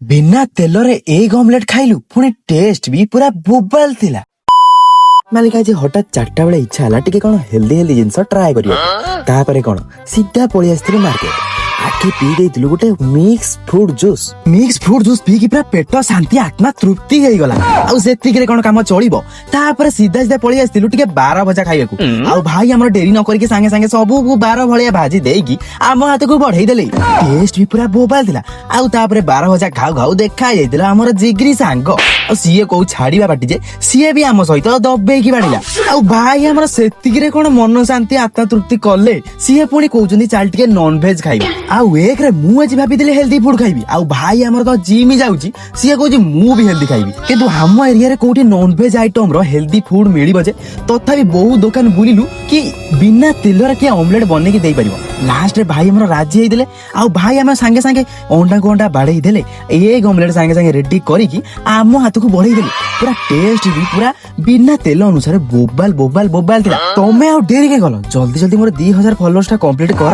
ବିନା ତେଲରେ ଏଗ ଅମଲେଟ ଖାଇଲୁ, ପୁଣି ଟେଷ୍ଟ ବି ପୁରା ବୋବାଲ ଥିଲା। ମାଲିକ, ଆଜି ହଠାତ୍ 4ଟା ବେଳେ ଇଚ୍ଛା ହେଲା ଟିକେ କଣ ହେଲ୍ଦି ହେଲ୍ଦି ଜିନିଷ ଟ୍ରାଏ କରିବାକୁ। ତାପରେ କଣ, ସିଧା ପଳେଇ ଆସିଥିଲୁ ମାର୍କେଟ। ଆଗେ ପିଇ ଦେଇଥିଲୁ ଗୋଟେ mix fruit juice. Mix fruit juice ପିଇକି ପୁରା ପେଟ ଶାନ୍ତି, ଆତ୍ମା ତୃପ୍ତି ହେଇଗଲା। ଆଉ ସେତିକିରେ କଣ କାମ ଚଳିବ? ତାପରେ ସିଧା ସିଧା ପଳେଇ ଆସିଥିଲୁ ଟିକେ ବାର ଭଜା ଖାଇବାକୁ। ଆଉ ଭାଇ ଆମର ଡେରି ନ କରିକି ସାଙ୍ଗେ ସାଙ୍ଗେ ସବୁ ବାର ଭଳିଆ ଭାଜି ଦେଇକି ଆମ ହାତକୁ ବଢେଇ ଦେଲେ। ଟେଷ୍ଟ ବି ପୁରା ବୋବାଲ ଥିଲା। ଆଉ ତାପରେ ବାର ଭଜା ଖାଉ ଖାଉ ଦେଖା ଯାଇଥିଲା ଆମର ଜିଗ୍ରି ସାଙ୍ଗ। ଆଉ ସିଏ କୋଉ ଛାଡିବା ପାଟି ଯେ, ସିଏ ବି ଆମ ସହିତ ଦବେଇକି ବାଢିଲା। ଆଉ ଭାଇ ଆମର ସେତିକିରେ କଣ ମନ ଶାନ୍ତି, ଆତ୍ମା ତୃପ୍ତି କଲେ? ସିଏ ପୁଣି କହୁଛନ୍ତି, ଚାଲ ଟିକେ ନନଭେଜ ଖାଇବା। ଆଉ ଏକରେ ମୁଁ ଆଜି ଭାବିଥିଲି ହେଲ୍ଦି ଫୁଡ ଖାଇବି, ଆଉ ଭାଇ ଆମର ତ ଜିମ୍ ଯାଉଛି, ସିଏ କହୁଛି ମୁଁ ବି ହେଲ୍ଦି ଖାଇବି। କିନ୍ତୁ ଆମ ଏରିଆରେ କୋଉଠି ନନଭେଜ ଆଇଟମ ର ହେଲ୍ଦି ଫୁଡ ମିଳିବ ଯେ? ତଥାପି ବହୁତ ଦୋକାନ ବୁଲିଲୁ କି ବିନା ତେଲରେ କିଏ ଅମଲେଟ ବନେଇକି ଦେଇପାରିବ। ଲାଷ୍ଟରେ ଭାଇ ଆମର ରାଜି ହେଇଦେଲେ। ଆଉ ଭାଇ ଆମେ ସାଙ୍ଗେ ସାଙ୍ଗେ ଅଣ୍ଡାକୁ ଅଣ୍ଡା ବାଡେଇ ଦେଲେ, ଏଗ ଅମଲେଟ ସାଙ୍ଗେ ସାଙ୍ଗେ ରେଡି କରିକି ଆମ ହାତକୁ ବଢେଇ ଦେଲେ। ପୁରା ଟେଷ୍ଟ ବି ପୁରା ବିନା ତେଲ ଅନୁସାରେ ବୋବାଲ ବୋବାଲ ବୋବାଲ ଥିଲା। ତମେ ଆଉ ଡେରି କାଇଁ କଲ? ଜଲ୍ଦି ଜଲ୍ଦି ମୋର 2000 ଫଲୋଅର୍ସ ଟା କମ୍ପ୍ଲିଟ କର।